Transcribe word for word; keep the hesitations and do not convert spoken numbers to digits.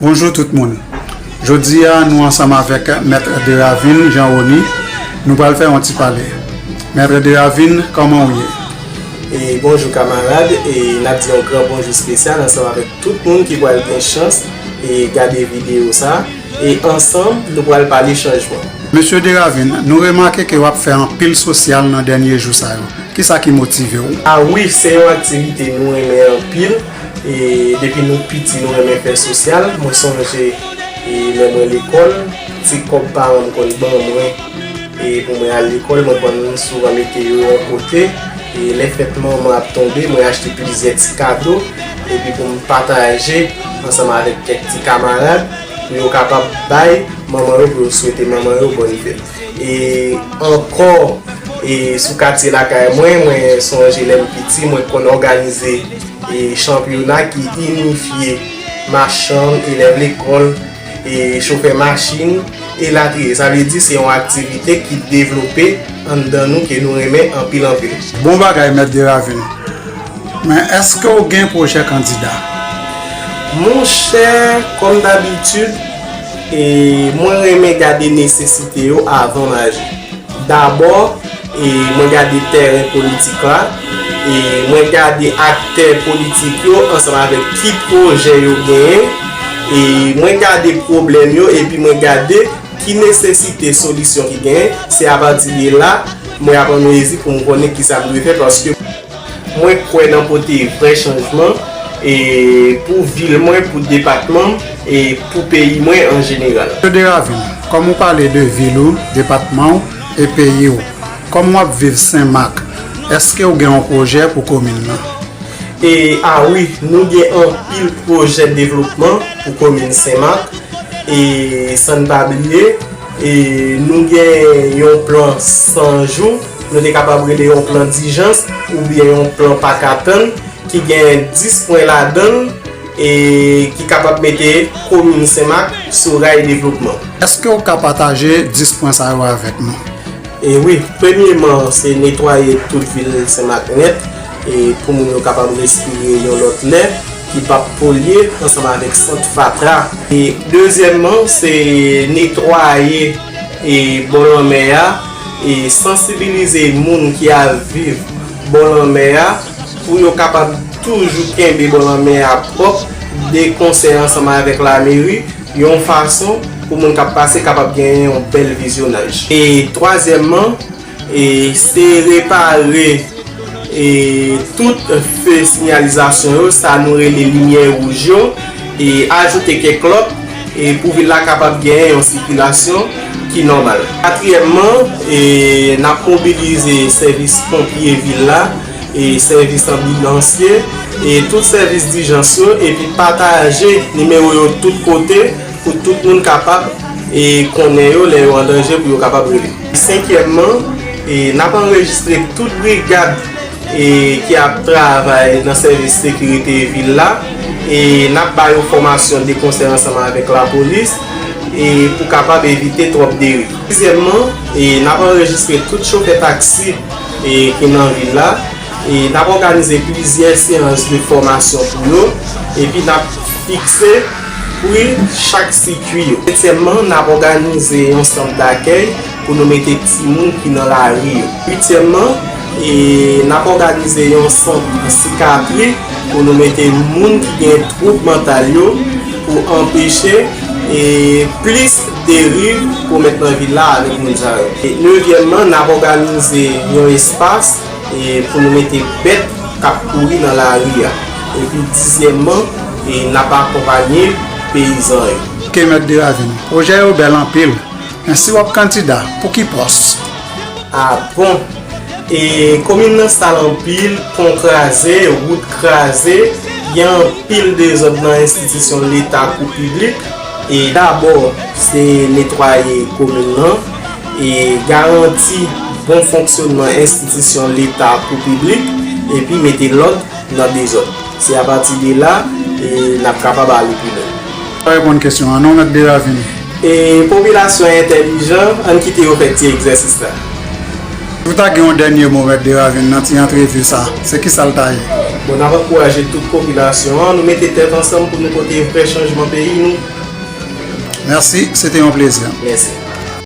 Bonjou tout moun. Jodi a, nou ansanm avèk Mèt Deravin Jean Rony, nou pral fè yon ti pale. Mèt Deravin, kòman w ye? E bonjou kamarad, e n ap di yon gran bonjou espesyal ansanm avèk tout moun ki pral gen chans e gade videyo sa, e ansanm nou pral pale chanjman. Mesye Deravin, nou remake ke w ap fè anpil sosyal nan dènye jou sa yo. Kisa ki motive w? A wi, se yon aktivite nou renmen anpil. E depi nou piti, nou renmen fè sosyal. Mwen sonje e lè mwen lekòl, ti kòb paran m konn ban mwen e pou mwen al lekòl, mwen konn souvan mete yo yon kote. E lè fèt manman ap tonbe, mwen achte plizyè ti kado epi pou m pataje ansanm avèk kèk ti kamarad pou yo kapab bay manman yo, pou yo swete manman yo bòn fèt. E ankò, e sou katye lakay mwen, mwen sonje lè m piti, mwen konn òganize e chanpyona ki inifye machann, elèv lekòl, e chofè machin, elatriye. Sa vle di se yon aktivite ki devlope anndan nou, ke nou renmen anpil anpil. Bon bagay, Mèt Deravin. Men èske w gen pwojè kandida? Monchè, kòm dabitid, e mwen renmen gade nesesite yo avan maji. Dabò, e mwen gade tèren politik la, e mwen gade aktè politik yo ansanm avèk ki pwojè yo genyen, e mwen gade pwoblèm yo, epi mwen gade ki nesesite solisyon ki genyen. Se apati de la, mwen ap an mezi pou m konnen kisa m dwe fè, paske mwen kwè nan pote vrè chanjman e pou vil mwen, pou depatman m e pou peyi mwen an jeneral. Mesye Deravin, kòm ou pale de vil ou, depatman w e peyi w, kòman w ap viv Senmak? Èske w gen yon pwojè pou komin nan? E a wi, nou gen anpil pwojè devlopman pou komin Senmak. E san n pa bliye, e nou gen yon plan san jou, nou te kapab rele yon plan dijans oubyen yon plan pa ka tann, ki gen dis pwen ladan l e ki kapab mete komin Senmak sou ray devlopman. Èske w ka pataje dis pwen sa yo avèk nou? E wi, premyeman, se netwaye tout vil Senmak nèt, e pou moun yo kapab respire yon lòt lè ki p ap polye ansanm avèk sant fatra. E dezyèmman, se netwaye e bò lanmè a, e sansibilize moun ki ap viv bò lanmè a pou yo kapab toujou kenbe bò lanmè a pwòp, de konsè ansanm avèk lameri, yon fason pou moun k ap pase kapab genyen yon bèl vizyonaj. E twazyèmman, e se repare e tout fe sinyalizasyon yo, sa nou rele limyè wouj yo, e ajoute kèk lòt, e pou vil la kapab genyen yon sikilasyon ki nòmal. Katriyèmman, e n ap mobilize sèvis ponpye vil la, e sèvis anbilansye, e tout sèvis dijans yo, epi pataje nimewo yo tout kote pou tout moun kapab e konnen yo lè yo an danje pou yo kapab rele. Senkyèmman, e n ap anrejistre tout brigad e ki ap travay nan sèvis sekirite vil la, e n ap ba yo fòmasyon de konsè ansanm avèk lapolis e pou kapab evite twòp deriv. Sizyèmman, e n ap anrejistre tout chofè taksi e ki nan vil la, e n ap òganize plizyè seyans de fòmasyon pou yo, epi n ap fikse pri chak sikui yo. Setyèmman, n ap òganize yon sant dakèy pou nou mete timoun ki nan lari yo. Uityèmman, e n ap òganize yon sant sikatri pou nou mete moun ki gen twoub mantal yo, pou anpeche e plis deriv komèt nan vil la avèk moun sa yo. E nevyèmman, n ap òganize yon espas e pou nou mete bèt k ap kouri nan lari a. Epi dizyèmman, e n ap akonpanye peyizan yo. Ok, Mèt Deravin, pwojè yo bèl anpil. Men si w ap kandida, pou ki pòs? A bon! E komin nan sal anpil, pon kraze, wout kraze, gen anpil dezòd nan enstitisyon leta kou piblik. E dabò, se netwaye komin nan, e garanti bon fonksyonman enstitisyon leta kou piblik, epi mete lòd nan dezòd. Se apati de la, e n ap kapab ale pi lwen. Pa reponn kesyon an non, Mèt Deravin. E popilasyon an entèlijan, ann kite yo fè ti egzèsis la. Si w ta gen yon dènye mo, Mèt Deravin, nan ti antrevi sa, se kisa l ta ye? Bon, n ap ankouraje tout popilasyon an, nou mete tèt ansanm pou nou pote vrè chanjman peyi nou. Mèsi, se te yon plezi. Mèsi.